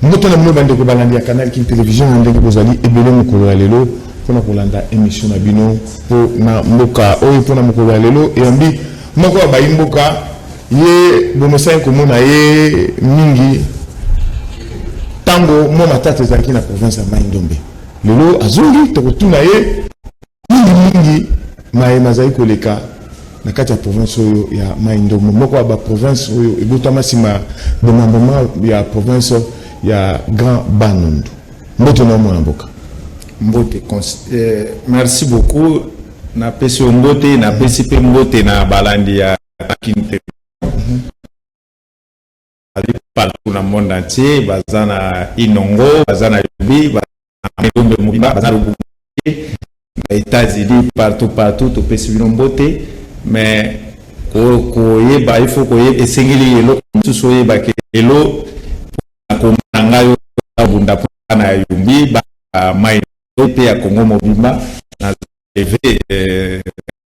Mbote na bino bandeko balandi ya Canal Kin Television, na ndenge bozali ebele mokolo ya lelo mpona kolanda émission na bino mpo na mboka oyo. Mpona mokolo ya lelo, eyambi moko ya bayi mboka, ye bomesani komona ye mingi ntango mwa matata ezalaki na province ya Mai Ndombe. Lelo azongi, tokotuna ye mingimingi maye mazali koleka na kati ya province oyo ya Mai Ndombe, moko ya baprovince oyo ebotama nsima ya démembrement ya province ya Grand Bandundu. Mbote na mwana mboka. Mbote, merci beaucoup. Napesi yo mbote, napesi mpe mbote na balandi ya Kin, bazali partout na monde entier, baza na Inongo, baza na Yumbi, baza na Ndombe mobimba, baza na Lubumbashi, na États-Unis, partout partout, topesi bino mbote. Mais koyeba, il faut koyeba, esengeli eloko mosusu oyebake lelo na na ngai oyo abunda mpona ya Yumbi, ba Mai mpe ya Congo mobimba. Na levé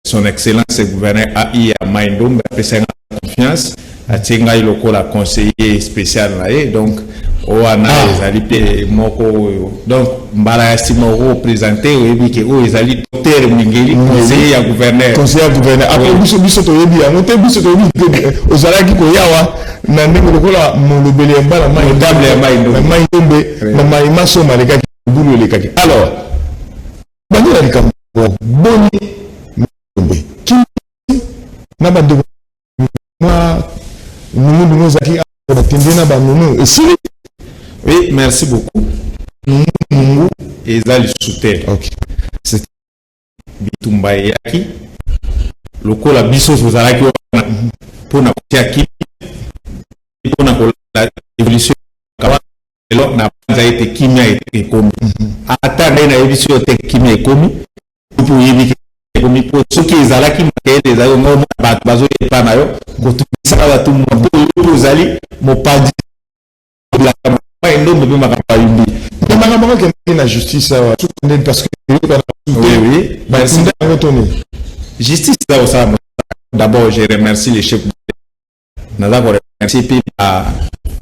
Son Excellence gouverneur AI ya Mai Ndombe apesaki nga confiance, atie ngai lokola conseiller spécial na ye. Donc wana ezali mpe moko oyo, donc mbala ya nsima okoprésente, oyebi ke oyo ezali docteur Mingeli, conseiller ya gouverneur. Conseiller ya gouverneur. Après, biso toyebi yango te. Biso toyebi te ozalaki koyawa na ndenge lokola molobeli ya mbala Mai Notable ya Mai Ndombe. Na Mai Ndombe, na mai maso malekaki, bulu elekaki. Alors, bandi na likambo boni Ndombe kimi na bandeko, mwa nungunungu ezalaki, batende na banunu esili? Oui, merci beaucoup. Nungu eza lisusu te. Bitumba eyaki lokola biso tozalaki wana mpona kotia kimia, mpona kolanda évolution. Lelo na banza ete kimia ekomi. Ata ngai nayebi so yo te kimia ekomi, mpo oyebi ekomi, mpo soki ezalaki makelele ezali ngo, bato bazoyepa na yo kotumisaka bato, mpo oyebi ozali mopanzi Mai Ndombe mpe makambo ayimbi. Makambo yango akendaki na justice awa ndeni, parce que Oui. Bakunda yango to nini? Justice eza kosala. D'abord, je remercie le chef, naza koremercier mpe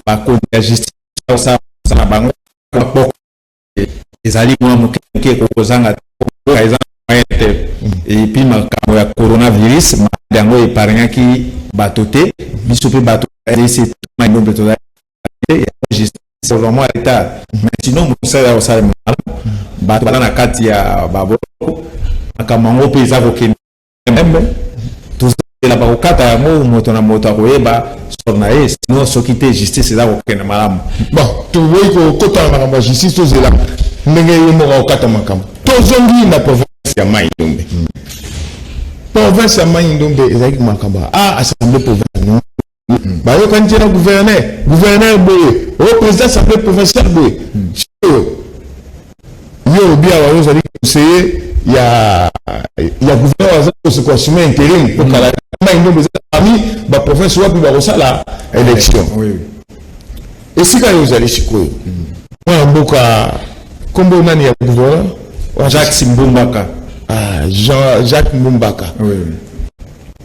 bakonzi ya justice kosala na bango. Ezali mwa moke moke, ekokozanga eza moyen te. Et puis makambo ya coronavirus yango épargnaki bato te, biso mpe bato Mai Ndombe tozali justice kozwa mwa retard, mais sinon mosala ya kosala malamu. Bato baza na kati ya baboloko, makambo yango mpe eza kokende même, tozela bakokata yango, moto na moto akoyeba sort na ye. Sinon soki te, justice eza kokende malamu. Bon, toboyi kokota na makambo ya justice, tozela ndenge ye moko akokata makambo. Tozongi na province ya Mai Ndombe. Province ya Mai Ndombe ezalaki makambo a assemblée province, bayokani te na gouverneur. Gouverneur boye, o président assemblée provinciale boye. Oyo yo olobi awa, yo ozali conseiller ya gouverneur, aza koassume intérim po kala Mai Ndombe eza parmi baprovince wapi bakosala élection. Esika yo ozali sikoyo, mwana mboka, nkombo nani ya gouverneur? Jacques Mbumbaka. Ah, Jean Jacques Mbumbaka.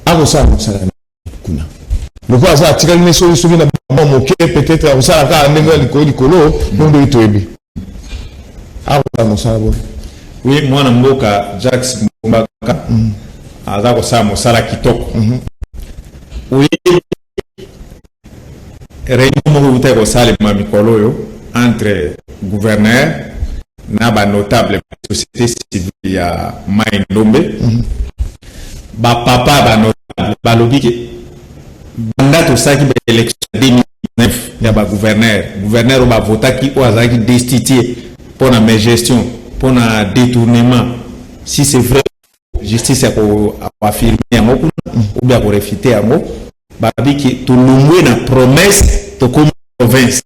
Akosala mosala kuna lokola aza atikali ne soki soki na mwa moke, peut-être akosala kaka ndenge ya likolo likolo mo ndenge toyebi akosala mosala boye. Oui, mwana mboka Jacques Mbumbaka aza kosala mosala kitoko. Oyebi réunion moko eutaki kosalema mikolo oyo entre gouverneur na banotable, société civile ya Mai Ndombe. Bapapa banotable balobi ke banda tosalaki baélection ya 2009 ya bagouverneur, gouverneur oyo bavotaki, oyo azalaki destitué mpona mégestion, mpona détournement, si c'est vrai, justice ya koaffirme yango kuna ou bien koréfuter yango, babiki tolongwe na promesse, tokomi province.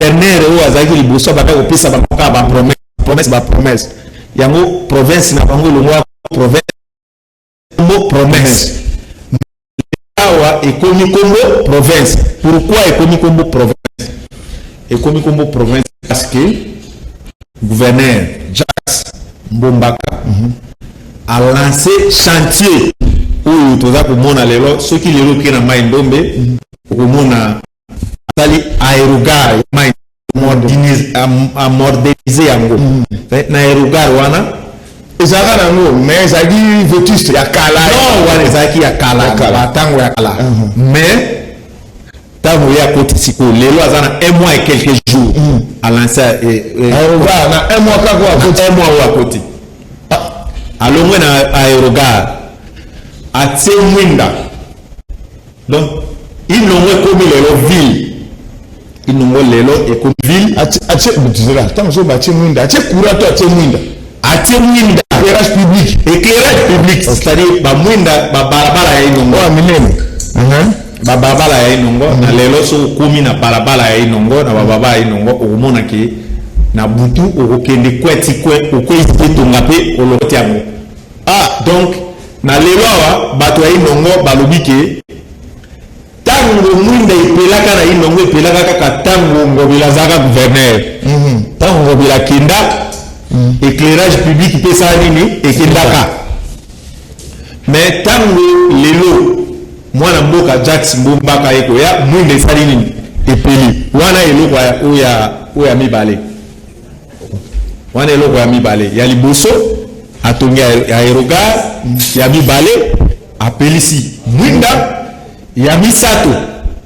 Gouverneur oyo azalaki liboso abanda kopesa bango kaka bapromesse, promesse, bapromesse. Yango province na bango elongwa province kombo promesse, awa ekomi kombo province. Pourquoi ekomi kombo province? Ekomi kombo province parce que gouverneur Jacques Mbombaka a lancé chantier oyo toza komona lelo. Soki lelo okei na Mai Ndombe, okomona. Asali aérogare ya Mai, amodernise yango. Na aérogare wana, Ezalaka nango, mais ezalaki vétuste, ya kala. Non, wana ezalaki ya kala. Ya kala. Batango ya kala. Mais ntango ye akoti sikoyo, lelo aza na un mois et quelques jours, alancé Aérogare na un mois kaka oyo akoti. Un mois oyo akoti, alongwe na aérogare, atie mwinda. Donc Inongo ekomi lelo ville. Inongo lelo ekomi ville. Atie zela, ntango soki batie mwinda, atie courant to atie mwinda? Atie mwinda. Éclairage public. Éclairage public, c'est-à-dire bamwinda, babalabala ya Inongo. Oyo minene. Babalabala ya Inongo na lelo, soki okomi na balabala ya Inongo, na babalabala ya Inongo, okomona ke na butu okokende kweti kwe, okwei te, tonga mpe olokoti yango. Ah, donc na lelo awa, bato ya Inongo balobi ke ntango mwinda epelaka na Inongo, epelaka kaka ntango Ngobila azalaka gouverneur. Ntango Ngobila akenda, éclairage public mpe esala nini? Ekendaka. Mais ntango lelo mwana mboka Jacques Mbombaka ye koya, mwinda esali nini? Epeli. Wana eloko oyo ya mibale. Wana eloko ya mibale. Ya liboso, atongi aérogare. Ya mibale, apelisi mwinda. Ya misato,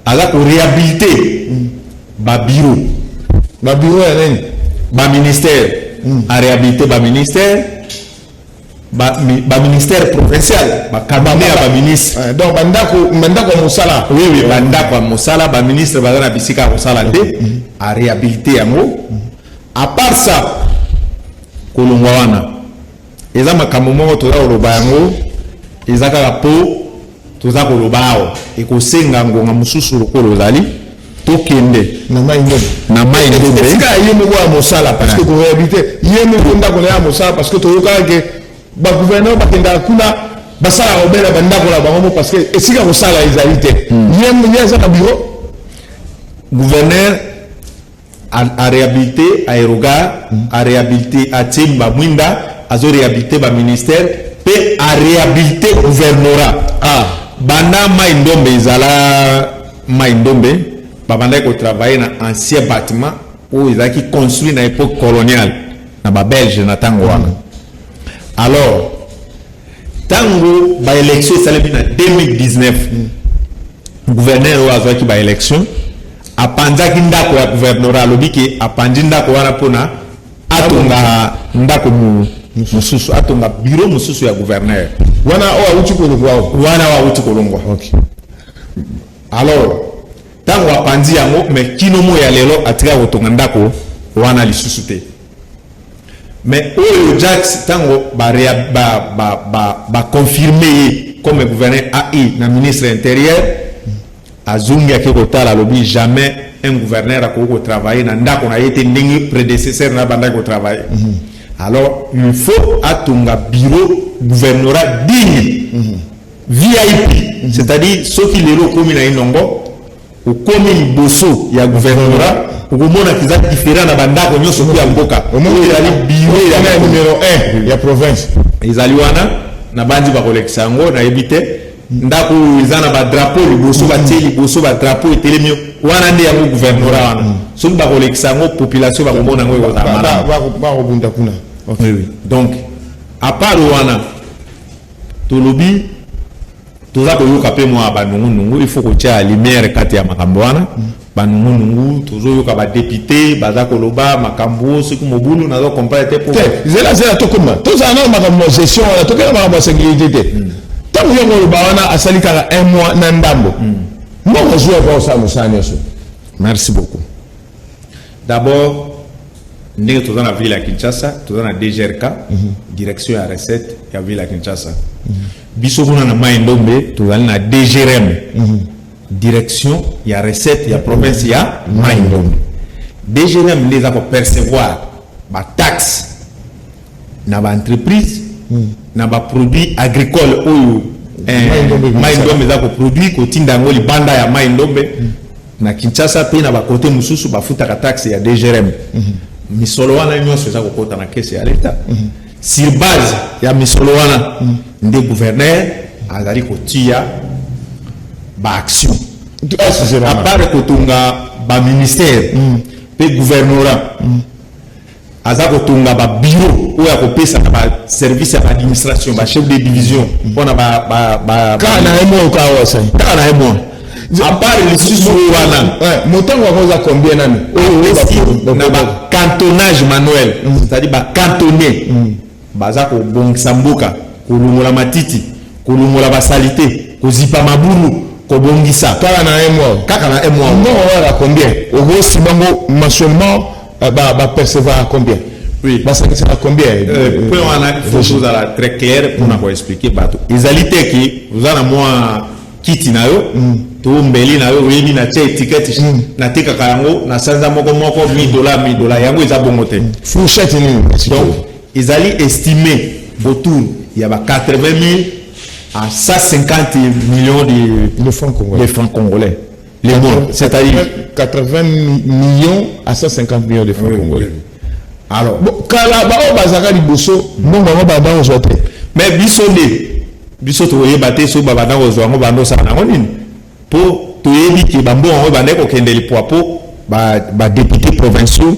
aza koréhabiliter babureau. Babureau ya nini? Baministère. Aréhabilité baministère, baministère provincial, bacabinet ya baministre. Donc bandako ya mosala. Oui, bandako ya mosala. Baministre baza na bisika ya kosala te, aréhabilité yango. À part ça, kolongwa wana, eza makambo moko toza koloba yango, eza kaka mpo toza koloba awa. Ekosenga ngonga mosusu lokola ozali, tokende na Mai Ndombe. Na Mai Ndombe. Esika ya ye moko ya mosala, parce que koréhabilité ye moko ndako na ye ya mosala, parce que toyokaka ke bagouverneur bakendaka kuna, basalaka kobela bandako na bango mo, parce que esika kosala ezali te. Ye aza na bureau. Gouverneur a réhabilité aérogare, a réhabilité, atie bamwinda, azo réhabilité baministère mpe a réhabilité gouvernorat. Banda Mai Ndombe ezala Mai Ndombe, babandaki kotravaille na ancien bâtiment oyo ezalaki construit na époque coloniale na babelge na ntango wana. Alors ntango baélection esalemi na 2019, gouverneur oyo azwaki baélection apanzaki ndako ya gouvernorat. Alobi ke apanzi ndako wana mpona atonga ndako mosusu, atonga bureau mosusu ya gouverneur. Wana oyo awuti kolongwa awa. Wana oyo awuti kolongwa. Alors ntango apanzi yango, mais kino mo ya lelo atika kotonga ndako wana lisusu te. Mais oyo Jacques, ntango baconfirme ba ye comme gouverneur ai na ministre intérieur, azongi, ake kotala, alobi jamais un gouverneur akoki kotravaille na ndako na ye te ndenge prédécesseur na bandaki kotravaille. Alors il faut atonga bureau gouvernorat digne, VIP, c'est-à-dire soki lelo okomi na Inongo, okomi liboso ya gouvernorat, okomona eza différent na bandako nyonso mpo ya mboka. Oyo ezali bureau ya numéro 1 ya province. Ezali wana na bandi bakolekisa yango, nayebi te. Ndako oyo eza na badrapeau liboso, batie liboso badrapeau etelemi wana, nde yango gouvernorat wana. Soki bakolekisa yango, population bakomona yango, ekozala malamu. Bakobunda kuna. Oui. Donc à part wana, tolobi toza koyoka mpe mwa banungunungu. Il faut kotia lumière kati ya makambo wana. Banungunungu tozoyoka, badéputé baza koloba makambo soki mobulu, naza comprendre te po. Te, zela, zela, tokoma, tozala nano makambo ya gestion wana, tokenda makambo ya sécurité te. Ntango yo koloba wana, asali kaka un mois na ndambo, mbongo azwi aka osala mosala nyonso? Merci beaucoup. D'abord, ndenge toza na ville ya Kinshasa, toza na DGRK, direction ya recette ya ville ya Kinshasa. Biso kuna na Mai Ndombe, tozali na DGRM, direction ya recette ya province ya Mai Ndombe. DGRM nde eza kopercevoir bataxe na baentreprise, na baproduit agricole oyo Mai Ndombe eza koproduire, kotinda yango libanda ya Mai Ndombe na Kinshasa mpe na bakote mosusu. Bafutaka taxe ya DGRM. Misolo wana nyonso eza kokɔta na caisse ya leta. Sur base ya misolo wana nde gouverneur azali kotia baaction. À part kotonga Baministère mpe gouvernorat aza kotonga babureau oyo akopesa na baservice ya baadministration, bachef de division, mpona Kaka na ye moko kaka wasai? Kaka na ye mwa. À part lisusu wana, Motango yango eza combien nani? Na bacantonage manuel, c'est-à-dire bacantonnier baza kobongisa mboka, kolongola matiti, kolongola basaleté, kozipa mabulu, kobongisa. Kaka na un mois? Kaka na un mois. Mbongo wana combien okosi bango mensuellement, bapercevoir combien? Oui. Basangisaka combien? Point wana, il faut tozala très clair mpona koexpliquer bato. Ezali te ke oza na mwa kiti na yo to mbeli na yo, oyebi, na tia étiquette, natekaka yango na sanza moko moko 1000 $, 1000 $. Yango eza bongo te. Fourchette nini? Donc ezali estimé autour ya ba 80 000 à 150 millions de de francs congolais. De francs congolais les mois, c'est-à-dire 80 millions à 150 millions de francs congolais. Alors Bon, kala baoyo bazalaka liboso, mbongo yango banda kozwa te? Mais biso nde, biso tokoyeba te soki babanda kozwa yango, banda osala nango nini, mpo toyebi ke bambongo yango ebandaki kokende lipwa, mpo badéputé provinciaux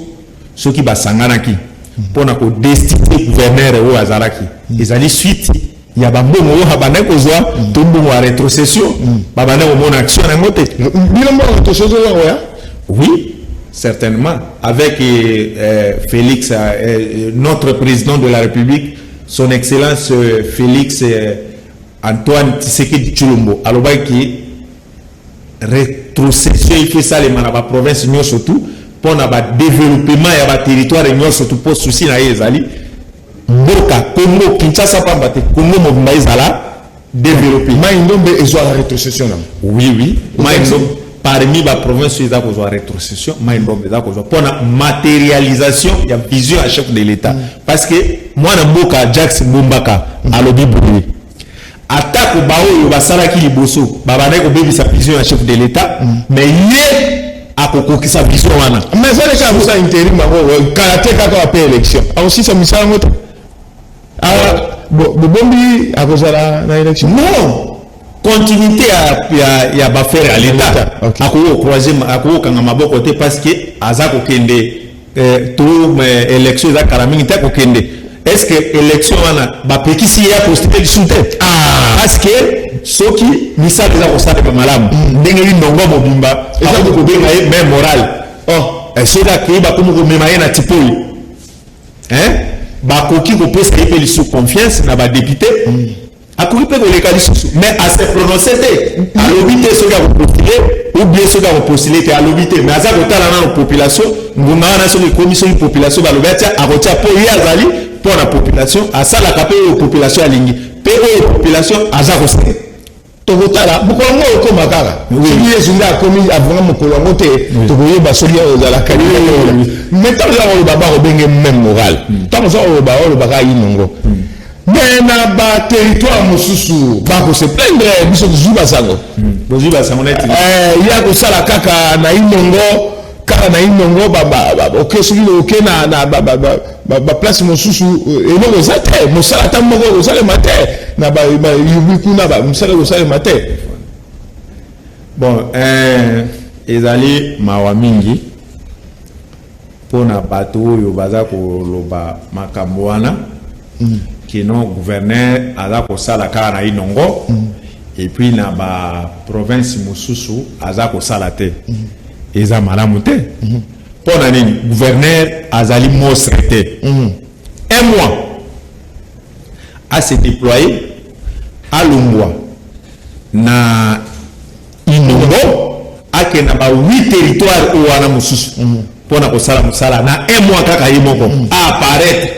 soki basanganaki mpona kodestituer gouverneur oyo azalaki, ezali suite ya bambongo oyo abandaki kozwa to mbongo ya rétrocession. Babandaki komona action yango te. Bino mbongo tosozo yango ya Oui, certainement. Avec Félix, notre président de la République, son Excellence Félix Antoine Tshisekedi Tshilombo, alobaki rétrocession il faut esalema na baprovince nyonso tu mpona badéveloppement ya baterritoire nyonso tu, mpo souci na ye ezali mboka Congo Kinshasa pamba te, Congo mobimba ezala développé. Mai Ndombe ezwaka rétrocession nango? Oui, Mai Ndombe, parmi baprovince oyo eza kozwa rétrocession, Mai Ndombe eza kozwa mpona matérialisation ya vision ya chef de l'État, parce que mwana mboka Jacques Mbombaka alobi boye: atako baoyo basalaki liboso babandaki kobebisa vision ya chef de l'État, mais ye akokokisa vision wana. Mais eza leka kosala intérim yango kala te, kaka bape élection, akosisa misala yango te. Bobombi akozala na élection? Non, continuité ya baaffaire ya l'État. Akoki kocroiser, akoki kokanga maboko te, parce que aza kokende to élection eza kala mingi te. Akokende, est ce que élection wana bapekisi ye apostule lisusu te? Parce que soki misala eza kosalema malamu ndenge linongo mobimba, akoki kobenga ye main morale. Soki akei, bakomi komema ye na tipoi, bakoki kopesa ye mpe lisusu confiance na badéputé, akoki mpe koleka lisusu. Mais ase prononce te, alobi te soki akopostule ou bien soki akopostule te, alobi te. Mais aza kotala nano population. Ngonga wana soki ekomi, soki population balobi atia, akotia, mpo ye azali mpo na population, asalaka mpe oyo population alingi mpe oyo population aza kosenga. Tokotala mokolo yango okóma kaka. Soki Yesu nde akomi avanga mokolo yango te, tokoyeba soki ozalaka. Mais ntango oza koloba bakobenge main morale, ntango oza koloba olobaka Inongo, mais na baterritoire mosusu bakose plaindre. Biso tozwi basango. Bozwi basango neti? Ya kosala kaka na Inongo, kaka na Inongo. Oke, soki oke na baplace mosusu, eloko eza te, mosala ata moko ekosalema te. Na bayubi kuna, mosala ekosalema te. Bon, ezali mawa mingi mpona bato oyo baza koloba makambo wana kino gouverneur aza kosala kaka na Inongo et puis na baprovince mosusu aza kosala te. Eza malamu te. Mpo na nini? Gouverneur azali monstre te. Un mois ase déployer, alongwa na Inongo, akende na ba 8 territoire oyo wana mosusu mpona kosala mosala na un mois kaka ye moko, aapparaître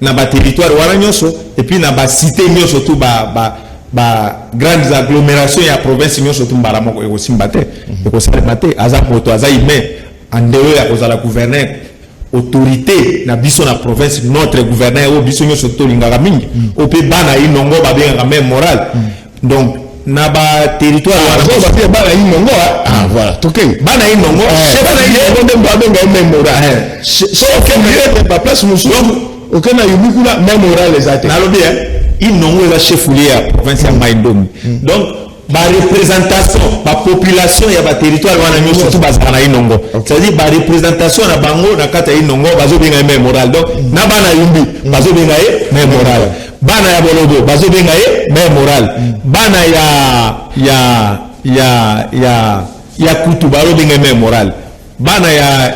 na baterritoire wana nyonso et puis na bacité nyonso tu, ba grandes agglomération ya province nyonso tu mbala moko, ekosimba te, ekosalema te. Aza moto, aza humain. Ande oyo ya kozala gouverneur, autorité na biso na province, notre gouverneur oyo biso nyonso tolingaka mingi, oyo mpe bana Inongo babengaka main morale. Donc na baterritoire wana Bapia bana Inongo. Ah voilà, tokei. Bana Inongo. Bana Inongo nde babenga ye main morale. So okende baplace mosusu, oke na Yubi kuna, main morale eza te. Nalobi Inongo eza chef lieu ya province ya Mai Ndombe. Donc Bareprésentation, bapopulation ya baterritoire wana nyonso tu bazalaka na Inongo, c'est-à-dire bareprésentation na bango na kati ya Inongo bazobenga ye maire moral. Donc na bana Yumbi bazobenga ye maire moral, bana ya Bolobo bazobenga ye maire moral, bana ya Kutu bazobenga ye maire moral, bana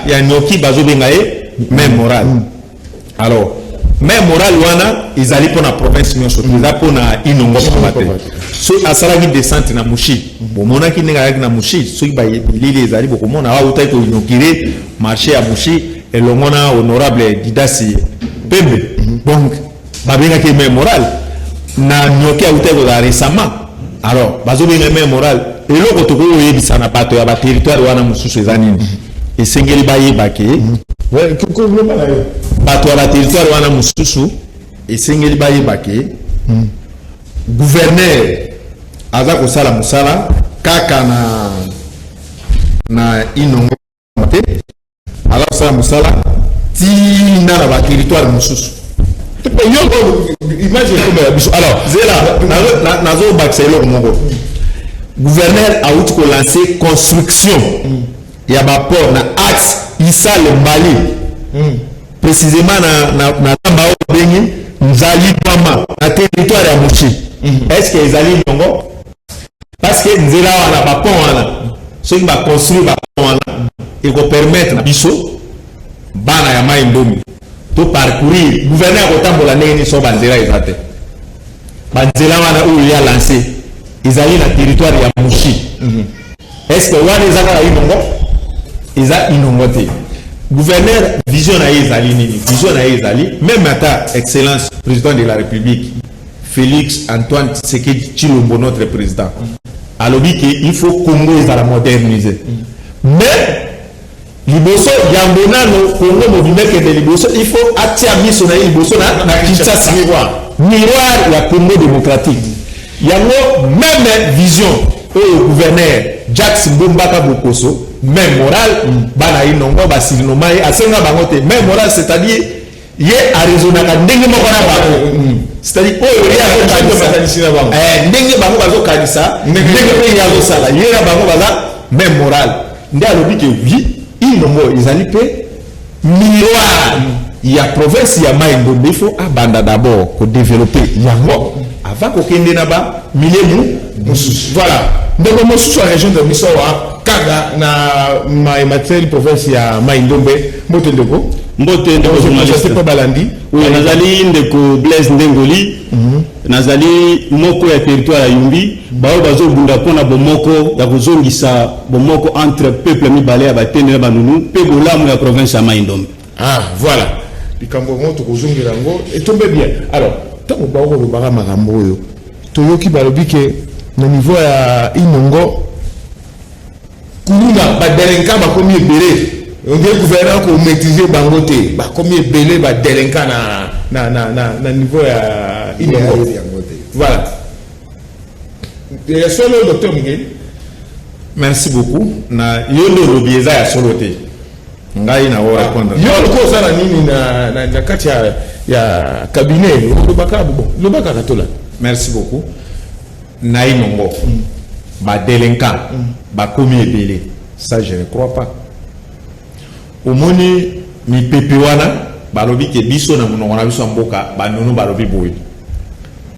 ya Nioki bazobenga ye maire moral. Alors maire moral wana ezali mpona province nyonso te, eza mpona Inongo pamba te. So asalaki descente na Mushi, bomonaki ndenge ayaki na Mushi. Soki bilili ezali, bokomona autaki koinaugurer marché ya Mushi elongo na honorable Didasi Pembe. Donc babengaki ye maire moral. Na Nioki autaki kozala récemment, alors bazobenga maire moral. Eloko tokoki koyebisa na bato ya baterritoire wana mosusu eza nini? Esengeli bayeba ke bato ya baterritoire wana mosusu, esengeli bayeba ke gouverneur aza kosala mosala kaka na Inongo te, aza kosala mosala ntina na baterritoire mosusu. Yo, image ekomela biso alors. Zela, nazobakisa eloko moko. Gouverneur awuti kolancer construction ya baport na axe Isale Mbali, précisément na zamba oyo babengi Nzali Pama na territoire ya Mushi. Est ce que ezali Inongo? Parce que nzela wana, bapont wana, soki baconstruire bapont wana, ekopermettre na biso bana ya Mai Ndombe to parcourir. Gouverneur akotambola ndenge nini so banzela eza te? Banzela wana oyo ya lancé ezali na territoire ya Mushi. Est ce que wana eza kaka Inongo? Eza Inongo te. Gouverneur, vision na ye ezali nini? Vision na ye ezali même ata excellence président de la République Félix Antoine Tshisekedi Tshilombo, notre président, alobi ke il faut Congo ezala modernisé. Mais liboso yango nano Congo mobimba ekende liboso, il faut atia miso na ye liboso na Kinshasa, miroir ya Congo démocratique. Yango même vision oyo gouverneur Jacques Mbombaka Bokoso, maire moral, bana Inongo basilinoma ye, asenga bango te maire moral, c'est-à-dire ye araisonnaka ndenge moko na bango, c'est-à-dire oyo ye azokanisa, ndenge bango bazokanisa, ndenge mpe ye azosala, ye na bango baza même moral. Nde alobi ke oui, Inongo ezali mpe miroir ya province ya Mai Ndombe, il faut abanda d'abord kodévelopper yango avant kokende na bamilieu mosusu. Voilà, ndeko mosusu ya région de biso awa kaka na Maï province ya Mai Ndombe. Mbote, ndeko. Mbote, ndeko journaliste. Mpo balandi. Oui, nazali ndeko Blaise Ndengoli, nazali moko ya territoire ya Yumbi, baoyo bazobunda mpona bomoko ya kozongisa bomoko entre peuple mibale ya Batende na Banunu mpe bolamu ya province ya Mai Ndombe. Ah voilà, likambo yango tokozongela yango, etombe bien. Alors ntango bakolobaka makambo oyo toyoki, balobi ke na niveau ya Inongo kuluna, badélinquant bakomi ebele. Onge gouverneur komaîtriser bango te, bakomi ebele badélinquant na niveau ya Inongo. Voilà, ya solo, docteur Miguel? Merci beaucoup. Na yo nde olobi eza ya solo te, ngai na répondre. Yo loko osala nini na kati ya cabinet? Olobaka bon, loba kaka tola. Merci beaucoup. Na Inongo badélinquant bakomi ebele, ça je ne crois pas. Omoni mipepe wana, balobi ke biso na monoko na biso ya mboka banono balobi boye,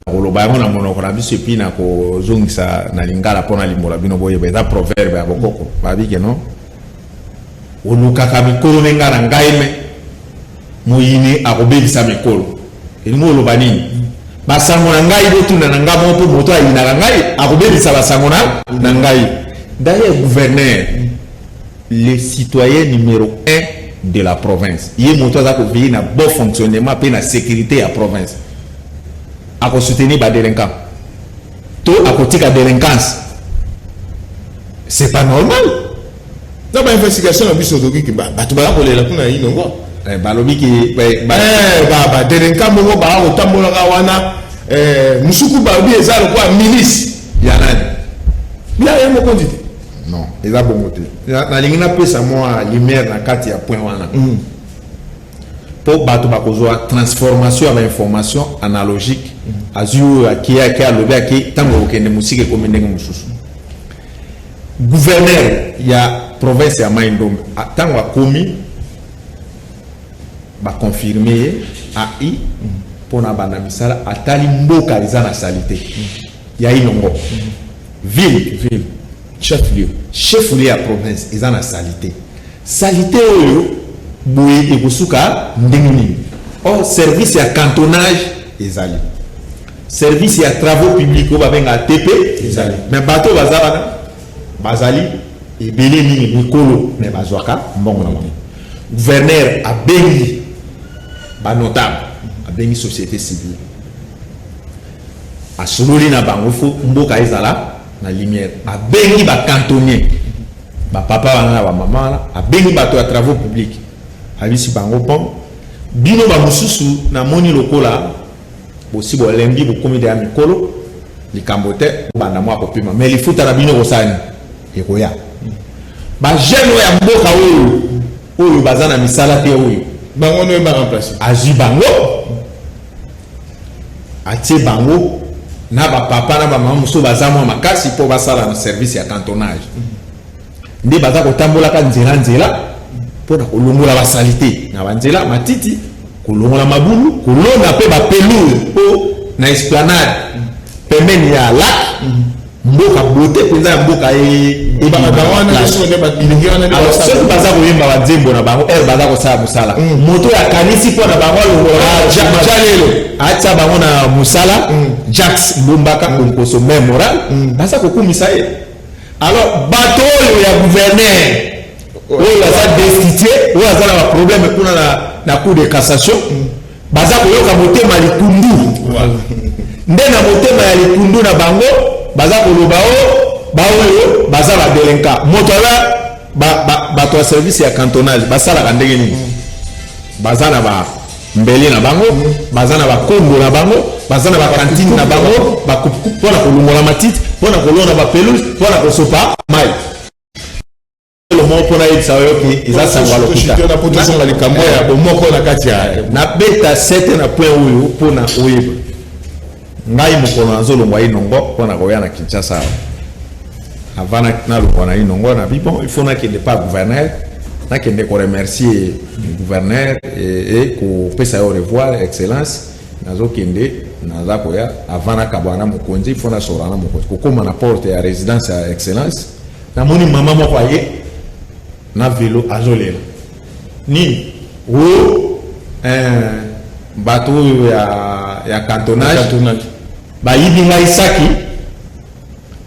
koloba yango na monoko na biso et puis na kozongisa na lingala mpo na limbola bino boyeba. Eza proverbe ya bokoko, babi ke no olukaka mikolo me nga na ngai me moyini akobebisa mikolo. Elingi oloba nini? Basango na ngai botuna na ngai moko, mpo moto ayinaka ngai akobebisa basango na ngai. D'ailleurs gouverneur, le citoyen numéro 1 de la province, ye moto aza koveiller na bon fonctionnement mpe na sécurité ya province, akosoutenir badélinquant to akotika délinquance? C'est pas normal. Na bainvestigation na biso tokiki bato baza kolela kuna Inongo. Balobi ke badélinquant moko baa kotambolaka wana, mosuku balobi eza lokola milice. Ya nani? Ya ye mokonzi te. Non, eza bongo te. Nalingi napesa mwa lumière na kati ya point wana mpo bato bakozwa transformation ya bainformation analogique. Azwi oyo ake ake alobi ake ntango okende mosika ekomi ndenge mosusu. Gouverneur ya province ya Mai Ndombe, ntango akomi, baconfirme ye ai mpona banda misala. Atali mboka eza na saleté ya Inongo ville. Ville, chef lieu. Chef lieu ya province eza na saleté. Saleté oyo boye ekosuka ndenge nini? Or service ya cantonnage ezali, service ya travaux publics oyo babengaka TP ezali, mais bato oyo baza wana bazali ebele mingi mikolo, mais bazwaka mbongo na bango. Gouverneur abengi banotable, abengi société civile, asololi na bango: fo mboka ezala na lumière. Abengi bacantonnier, bapapa wana na bamama wana, abengi bato ya travaux publics, ayebisi bango: bon, bino bamosusu namoni lokola bosi bolembi, bokomi deya mikolo, likambo te, banda mwa kopima, mais lifuta na bino kosala nini? Ekoya. Bajeune oyo ya mboka oyo oyo baza na misala te oyo, bango no baremplace. Azwi bango, atie bango na bapapa na bamama mosusu baza mwa makasi mpo basala na service ya cantonnage. Nde baza kotambolaka nzela nzela mpona kolongola basaleté na banzela, matiti, kolongola mabulu, kolona mpe bapelouse mpo na esplanade pembeni ya lac, mboka bote mpenza ya mboka. Bango wana nyonso nde bilenge wana nde. Alors soki baza koyemba banzembo na bango ere baza kosala mosala, moto oyo akanisi mpo na bango alongola Jalelo. Atia bango na mosala, Jacques Mbombaka Konkoso, main moral, baza kokumisa ye. Alors bato oyo ya gouverneur oyo aza destitué, oyo aza na baproblème kuna na cour de cassation, baza koyoka motema likundu. Nde na motema ya likundu na bango baza koloba o baoyo baza badélinquants. Moto aza bato ya service ya cantonnage basalaka ndenge nini? Baza na bambeli na bango, baza na bakombo na bango, baza na bakantine na bango mpona kolongola matiti, mpona kolona bapelouse, mpona kosopa mai. Moko mpona yebisa oyo ke eza sango ya lokuta. Po tozonga likambo ya bomoko na kati ya Nabeta sete na point oyo mpona oyeba. Ngai mokolo nazolongwa Inongo mpona koya na Kinshasa awa, avant nalongwa na Inongo, nabi: bon, il faut nakende pa gouverneur, nakende koremercier gouverneur e kopesa ye au revoir: excellence, nazokende, naza koya. Avant nakabwana na mokonzi, il faut nasolola na mokonzi. Kokóma na porte ya résidence ya excellence, namoni mama moko aye na velo, azolela. Nini o bato oyo ya cantonnage cantonnage bayibi ngai saki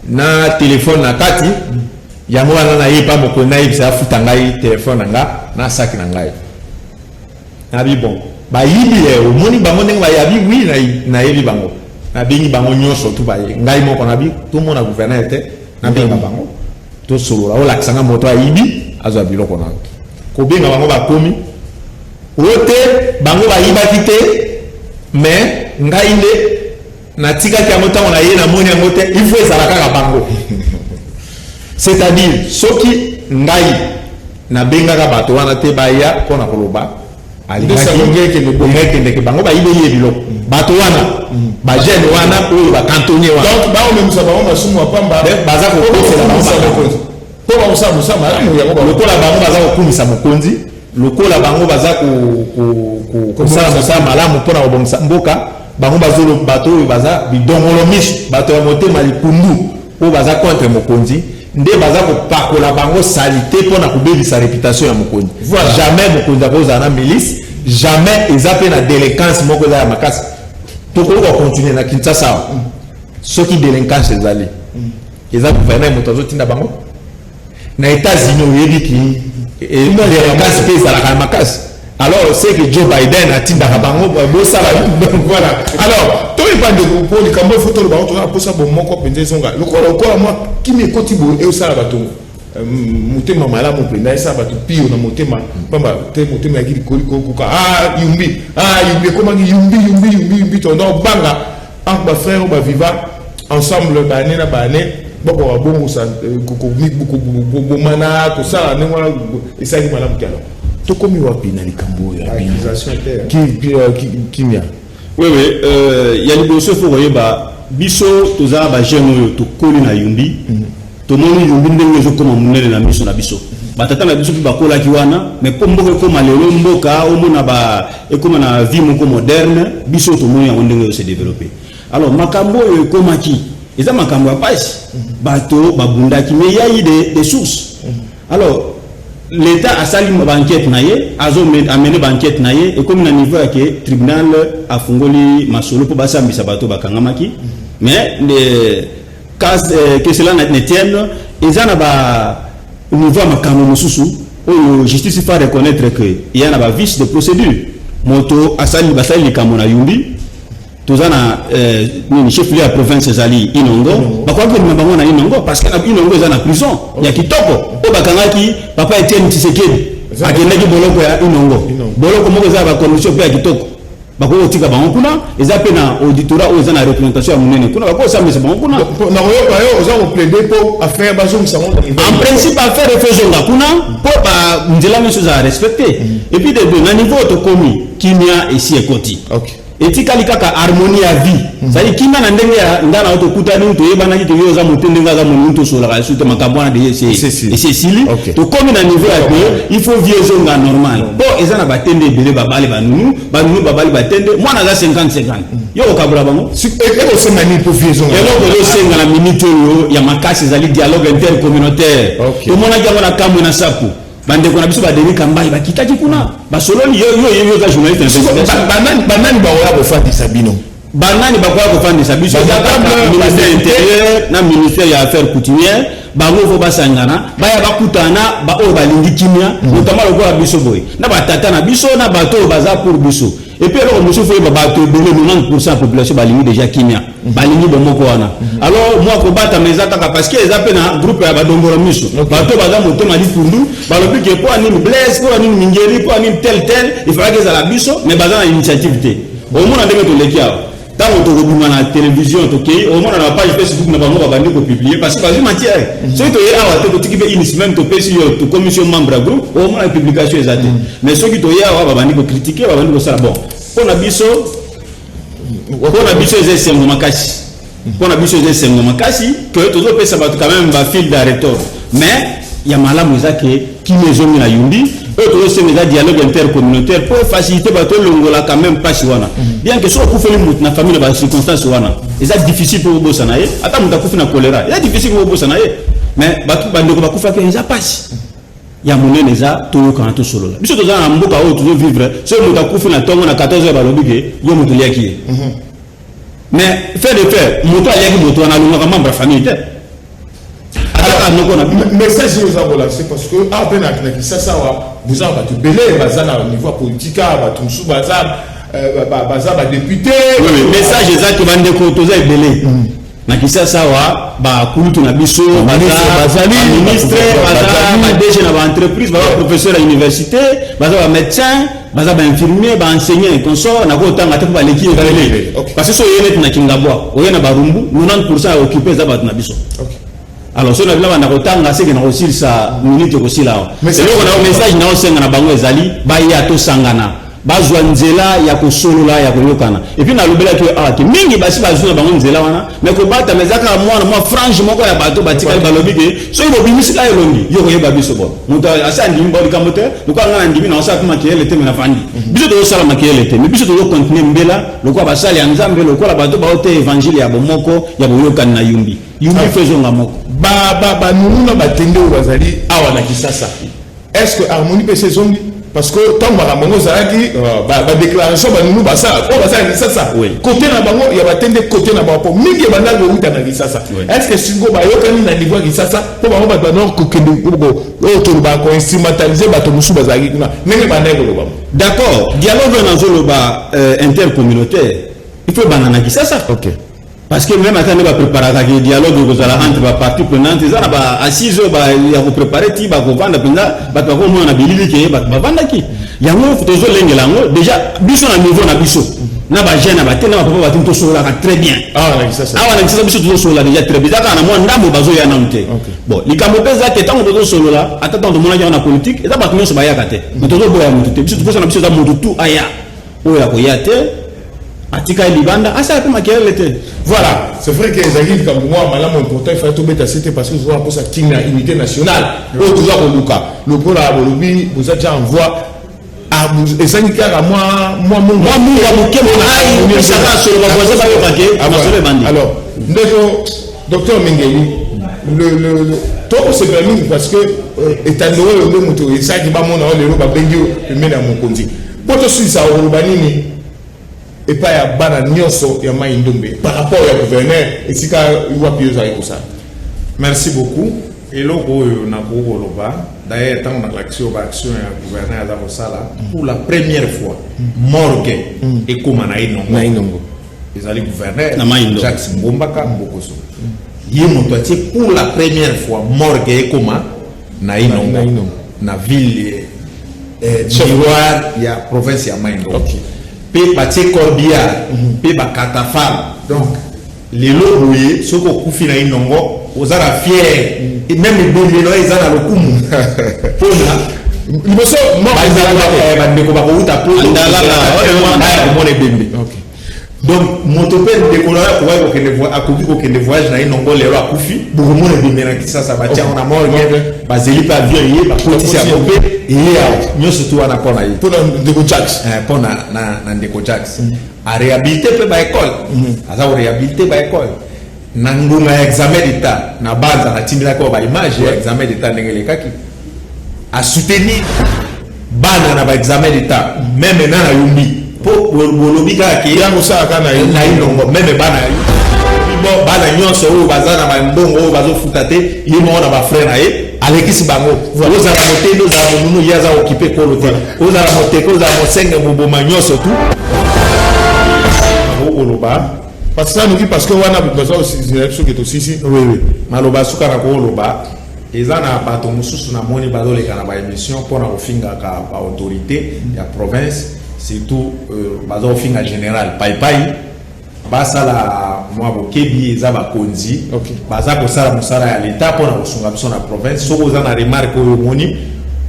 na telefone na kati. Yango wana nayeba mokonzi, nayebisa afuta ngai telefone na nga na saki na ngai. Nabi: bon, bayibi ye, omoni bango ndenge bayabi? Wi, nayebi bango. Nabengi bango nyonso tu, baye. Ngai moko nabi: tomona gouverneur te, nabenga bango, tosolola, olakisa nga moto ayibi, azwa biloko na yo. Kobenga bango, bakomi oyo te, bango bayibaki te, mais ngai nde natikaki yango. Ntango na ye namoni yango te, il faut ezala kaka bango. C'est-à-dire soki ngai nabengaka bato wana te baya mpona koloba, alingaki bango bayibeli ye biloko. Bato wana, bajeune wana oyo bacantonnier wana. Donc baomemisa bango masumu ya pamba. Baza kokosela bango. Mpo bakosala mosala malamu yango. Lokola bango baza kokumisa mokonzi, lokola bango baza kosala mosala malamu mpona kobongisa mboka, bango bazolo bato oyo baza bidongolo miso, bato ya motema likundu oyo baza contre mokonzi, nde baza kopakola bango saleté mpona kobebisa réputation ya mokonzi. Jamais mokonzi akozala na milice, jamais. Eza mpe na délinquance moko eza ya makasi. Tokoki kocontinue na Kinshasa awa. Soki délinquance ezali, eza gouverneur moto azotinda bango? Na États-Unis, oyebi ki délinquance mpe ezalaka ya makasi. Alors c'est que Joe Biden atindaka bango bosala. Voilà. Alors toyeba, ndeko, mpo likambo efo toloba, toza na mposa bomoko mpenza ezonga. Lokola mwa kimi ekoti boye, eosala bato motema malamu mpenza, esala bato pio na motema pamba te. Motema yaki likolo kokuka. Ah, Yumbi, ah, Yumbi ekomaki Yumbi, Yumbi, Yumbi, Yumbi. Tonda obanga entre bafrère oyo baviva ensemble baane na baane, bakoka bongosa kobomana, kosala ndenge wana esalaki malamu te. Alors tokomi wapi na likambo oyo ya bino? Kimia. Oui, ya liboso, faut koyeba, biso toza bajeune oyo tokoli na Yumbi. Tomoni Yumbi ndenge ezokóma monene na miso na biso. Batata na biso mpe bakolaki wana, mais mpo mboka ekóma lelo, mboka omona ba ekóma na vie moko moderne, biso tomoni yango ndenge se développer. Alors makambo oyo ekomaki eza makambo ya pasi, bato babundaki, mais ya eu des sources. Alors l'État asali baenquête na ye, azo amener baenquête na ye, ekomi na niveau ya ke tribunal afungoli masolo mpo basambisa bato bakangamaki. Mais que cela ne tienne, eza na ba niveau ya makambo mosusu oyo justice fa reconnaître que eya na bavice de procédure. Moto asali, basali likambo na Yumbi, toza na nini, chef lieu ya province ezali Inongo, bakoki kobima bango na Inongo, parce que na Inongo eza na prison ya kitoko oyo bakangaki papa Etienne Tshisekedi, akendaki boloko ya Inongo. Boloko moko eza na bacondition mpe ya kitoko, bakoki kotika bango kuna. Eza mpe na auditorat oyo eza na représentation ya monene kuna, bakoki kosambisa bango kuna. Nakoyoka yo oza koplaider mpo affaire bazongisa yango. En principe, affaire efo ezonga kuna mpo banzela nyonso ezala respecté. Et puis de deux, na niveau tokomi, kimia esi ekoti. Etikali kaka harmonie ya vie, c'est-à-dire kimia na ndenge ya nga na yo tokutani, toyebanaki ke yo oza moto, ndenge aza monunu, tosolaka lisusu te. Makambo wana deja esi esili. Tokomi na niveau ya ke il faut vie ezonga normal, mpo eza na batende ebele babali banunu, banunu babali batende, mwana aza 50 50, yo kokabola bango. Ekosenga nini mpo vie ezonga? Eloko ezosenga na minute oyo ya makasi ezali dialogue intercommunautaire. Tomonaki yango na Kamwe na Sapu, bandeko na biso badeni Kambai bakitaki kuna, basololi. Yo yo oza journaliste d'investigation. Banani bakoya kofandisa bino? Banani bakoya kofandisa biso? Eza kaka ministère intérieur na ministère ya affaires coutumière. Bango fo basangana, baya bakutana, baoyo balingi kimia, notamment lokola biso boye na batata na biso na bato oyo baza pour biso. Et puis eloko mosusu, oyeba, bato ebele, 90 % ya population balingi déjà kimia, balingi bomoko wana. Alors mwa kobatama eza kaka parce que eza mpe na groupe ya badongolo miso, bato baza motema likundu, balobi ke mpo ya nini Blaise, mpo ya nini Mingeri, mpo ya nini tel tel, ifalaki ezala biso, mais baza na initiative te. Omona ndenge toleki awa, ntango tokobima na télévision, tokei, omona na page Facebook na bango babandi kopublier, parce que bazwi matière. Soki toye awa te, totiki mpe une semaine, topesi yo, tokomisi yo membre ya groupe, omona publication eza te. Mais soki toye awa, babandi kocritiquer, babandi kosala. Bon, mpo na biso eza esengo makasi, mpo na biso eza esengo makasi ke tozopesa bato quand même bafil à retordre. Mais ya malamu eza ke kimia ezongi na Yumbi. Oyo tozosenga eza dialogue intercommunautaire mpo facilité bato elongola quand même mpasi wana, bien que soki okufeli motu na famille na bacirconstance wana, eza difficile mpo kobosana ye. Ata moto akufi na choléra, eza difficile mpo kobosana ye, mais bato, bandeko bakufaki, eza mpasi ya monene. Eza toyokana, tosolola. Biso toza na mboka oyo tozovivre, soki moto akufi na ntongo na 14 heures, balobi ke yo moto oliaki ye. Mais fait de fait, moto aliaki moto wana alongaka membre ya famille te, azaka noko na bino. Message oyo oza kolancer, parce que awa mpe na Kisasa awa boza na bato ebele baza na niveau ya politique awa, bato mosusu baza badéputé. Message eza ke bandeko toza ebele na Kisasa awa, bakulutu na biso, baministre, baza baDG na baentreprise, baza baprofesseur ya université, baza bamédecin, baza bainfirmier, baenseignant et consort. Nakotanga te mpo baleki ebele, parce que so oye neti na Kingabwa, oye na Barumbu, 90 % ya occupé eza bato na biso. Alors soki na bino banda kotanga, seke na kosilisa minute ekosila awa. Eloko na message na osenga na bango ezali baya, tosangana, bazwa nzela ya kosolola, ya koyokana. Et puis nalobelaki awa ke mingi basi bazwi na bango nzela wana, mais kobatama eza kaka mwana mwa frange moko ya bato batikali. Balobi ke soki bobimisi ka elongi, yo koyeba biso. Bon, moto asi andimi bo likambo te, lokola ngai nandimi na osala mpe makeyele te, me nafandi. Biso tozosala makeyele te, mais biso tozocontinuer mbela lokola basali ya Nzambe, lokola bato baote évangile ya bomoko, ya boyokani na Yumbi. Yumbi fo ezonga moko. Banunu na batende oyo bazali awa na Kisasa, est ce que harmonie mpe esi ezongi? Parce que ntango makambo yango ezalaki, badéclaration banunu basala oyo basala Kisasa, kote na bango ya batende, kote na bango, mpo mingi ebandaki kowuta na Kisasa, est ce que sikoyo bayokani na niveau ya Kisasa mpo bango bato banor kokende oyo tolobaka koinstrumentaliser bato mosusu bazalaki kuna ndenge bandaki koloba? D'accord, dialogue oyo nazoloba intercommunautaire, il faut ebanda na Kisasa. Parce que même ata nde bapréparaka dialogue ekozala entre bapartie prenante, eza na baassise oyo ya kopréparer ti bakovanda mpenza, bato bakomona na bilili ke bato bavandaki. Yango tozolengela yango déjà biso na niveau na biso, na bajeune na bate na bapapa bato, tosololaka très bien. Awa na Kisasa? Awa na Kisasa, biso tozosolola déjà très bien. Eza kaka na mwa ndambo bazoya nanu te. Bon, likambo mpe eza te, ntango tozosolola, ata ntango tomonaki yango na politique, eza bato nyonso bayaka te, mais tozoboya motu te. Biso toposa na biso eza motu tu aya, oyo akoya te. Atikali libanda, asala mpe makelele te. Voilà, c'est vrai que ezalaki likambo mwa malamu important. Il fallait tobeta sete parce que toza mposa kimia, unité nationale oyo toza koluka. Lokola bolobi, boza déjà en voie, ezangi kaka mwa munga. Mwa munga moke, ai opesaka solo, bavoisin bayoka ke masolo ebandi. Alors, ndeko docteur Mingeli, tokosepela mingi parce que etando oyo nde moto esalaki bamona oyo lelo babengi yo pembeni ya mokonzi. Mpo tosilisa, koloba nini epai ya bana nyonso ya Mai Ndombe par rapport ya gouverneur, esika wapi ozalaki kosala? Merci beaucoup. Eloko oyo nakoki koloba, d'ailleurs ntango nakolakisi oyo baaction ya gouverneur aza kosala, pour la première fois morgue ekóma na Inongo. Na Inongo. Ezali gouverneur Na Mai-Ndombe. Jacques Ngombaka Mbokoso, ye moto atie pour la première fois morgue ekóma na Inongo. Na Inongo. Na ville miroir ya province ya Mai-Ndombe. Mpe batie corbillard mpe bacatafalque. Donc lelo boye, soki okufi na Inongo, oza na fierté, même ebembe eza na lokumu mpona liboso morgue ezalaka te. Bandeko bakouta poto Andalala, baya komona ebembe. Donc moto mpe ndeko na yo akoki kokende voyage na Inongo, lelo akufi, bokomona ebembe na Kisasa, batia yango na morgue, bazeli mpe avion ye, bakotisi yango mpe eye awa. Nyonso tu wana mpo na ye. Mpona ndeko Jacques. Mpo na ndeko Jacques. Aréhabilité mpe baécole, aza koréhabilité baécole. Na ngonga ya examen d'état na Banza, natindelaki oyo baimage ya examen d'état ndenge elekaki. Asoutenir bana na baexamen d'état, même na Yumbi, mpo bolobi kaka ke yango osalaka na na Inongo, même bana ya bon, bana nyonso oyo baza na bambongo oyo bazofuta te, ye moko na bafrère na ye alekisi bango. Ozala motende, ozala monunu, ye aza okipe kolo te. Ozala moteke, ozala mosenge, moboma, nyonso tu okoloba. Parce que sanoki, parce que wana baza soki tosisi. Oui, maloba suka na koloba eza na bato mosusu namoni bazoleka na baémission mpona kofingaka baautorité ya province, surtout baza kofinga général Paipai. Basala mwa bokebi, eza bakonzi, baza kosala mosala ya leta mpona kosunga biso na province. Soki oza na remarque oyo omoni,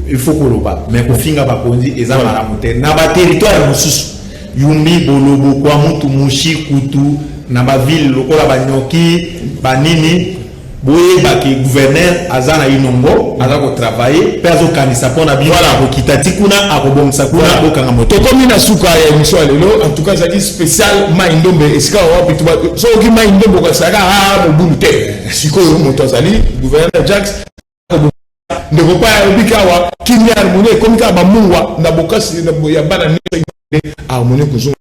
il faut koloba, mais kofinga bakonzi eza malamu te. Na baterritoire mosusu, Yumbi, Bolobo, Kwamouth, Mushi, Kutu, na baville lokola Banyoki, banini, boyebaki gouverneur aza na Inongo, aza kotravaille mpe azokanisa mpo na bino. Akokita ti kuna, akobongisa kuna, bokanga moto. Tokomi na suka ya émission ya lelo. En tout cas, ezalaki spécial Mai Ndombe, esika wapi soki Mai Ndombe okanisaka a mobulu te. Sikoyo moto azali gouverneur Jacques. Ndeko pa alobi awa kimia, harmonie ekomi kaka bamungwa na bokasi ya bana nyonso, harmonie kozonga,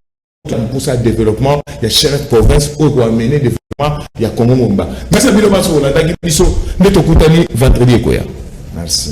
mposa développement ya chère province oyo koamener développement ya Congo mobimba. Merci bino banso bolandaki biso, nde tokutani vendredi ekoya. Merci.